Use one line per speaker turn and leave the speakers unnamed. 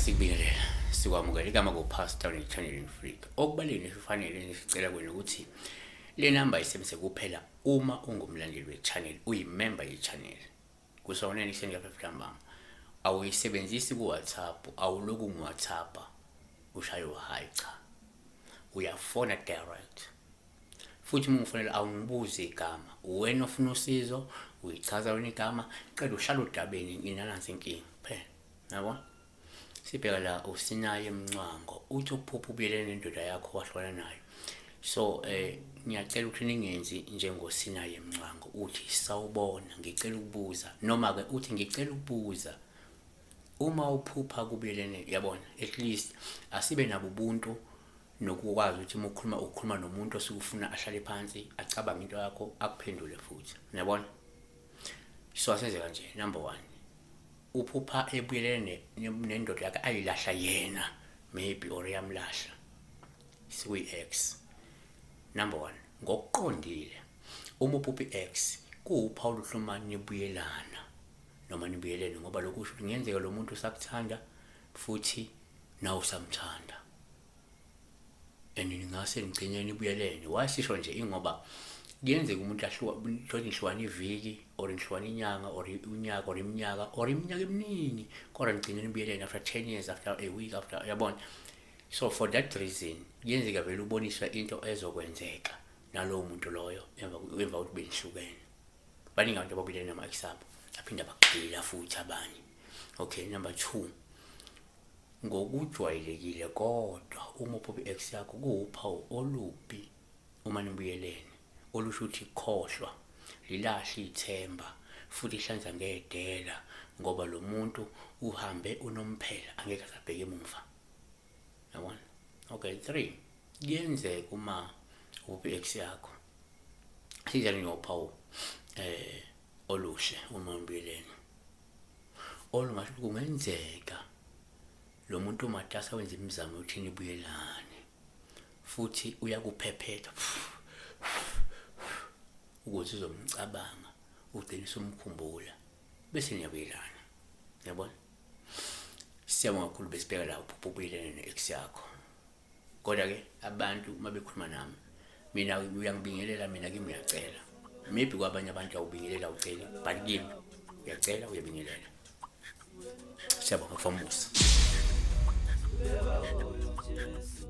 Sikubingelela, sikwamukela igama kuPastor Channel in Africa. Okubalulekile sifanele sicela kwena ukuthi le namba isebenzise kuphela uma ungumlandeli we-channel, uyimember ye-channel. Kusona ekuseni ka-5 ntambama. Awuyisebenzisi ku-WhatsApp, awuloku ngu-WhatsApp ushaye u-hi, cha. Uyafona direct. Futhi uma ungifonela awungibuzi igama, uwena ofuna usizo, uyichaza wena igama, qeda uhlala odabeni nginanansi inkinga kuphela. Yabona? Sibheka la uSinaye Mncwango uthi ukuphupha ubuyelene nendoda yakho wahlukana nayo. So ngiyacela ukuthi ningenzi njengoSinaye Mncwango, uthi sawubona ngicela ukubuza, noma ke uthi ngicela ukubuza uma uphupha kubuyelene, yabona, at least asibe nabo ubuntu nokukwazi ukuthi uma ukhuluma ukhuluma nomuntu osuke ufuna ahlale phansi acabange into yakho akuphendule futhi, uyabona. So asenze kanje, number 1, uphupha ebuyelene nendoda yakhe ayilahla yena maybe or yamlahla, sikuyi-ex. Number 1, ngokuqondile uma uphupha i-ex kuwuphawu oluhle uma nibuyelana noma nibuyelene, ngoba lokhu kusho ukuthi kungenzeka lo muntu usakuthanda futhi nawe usamthanda and ningase nigcine nibuyelene. Why sisho nje? Ingoba kuyenzeka umuntu ahluka, thothi nihlukana iviki or nihlukana inyanga or unyaka or iminyaka or iminyaka eminingi, kodwa nigcine nibuyelene after 10 years, after a week, after, uyabona. So for that reason kuyenzeka vele uboniswa into ezokwenzeka nalowo muntu loyo emva kokuthi benihlukene. Baningi abantu ababuyelene nama-ex abo aphinde abagxila futhi abanye. Okay, number 2, ngokujwayelekile kodwa uma uphupha i-ex yakho kuwuphawu olubi uma nibuyelene, olusho ukuthi khohlwa, lilahle ithemba futhi hlanza ngedela, ngoba lo muntu uhambe unomphela, angeke asabheke emuva, yabona. Okay, 3, kuyenzeka uma uphupha i-ex yakho sinjani ngophawu oluhle uma nibuyelene, olungasho kungenzeka lo muntu umatasa wenza imizamo yokuthi nibuyelane futhi uyakuphephetha ukuze uzomcabanga, ugcine usumkhumbula bese niyabuyelana, yabona. Siyabonga kakhulu, besibheka la uphupha ubuyelene ne-ex yakho. Kodwa ke abantu uma bekhuluma nami, mina uyangibingelela, mina kimi uyacela. Maybe kwabanye abantu awubingelela awuceli, but kimi uyacela uyabingelela. Siyabonga kufamusa.
Sikhuleka kuyo Jesu.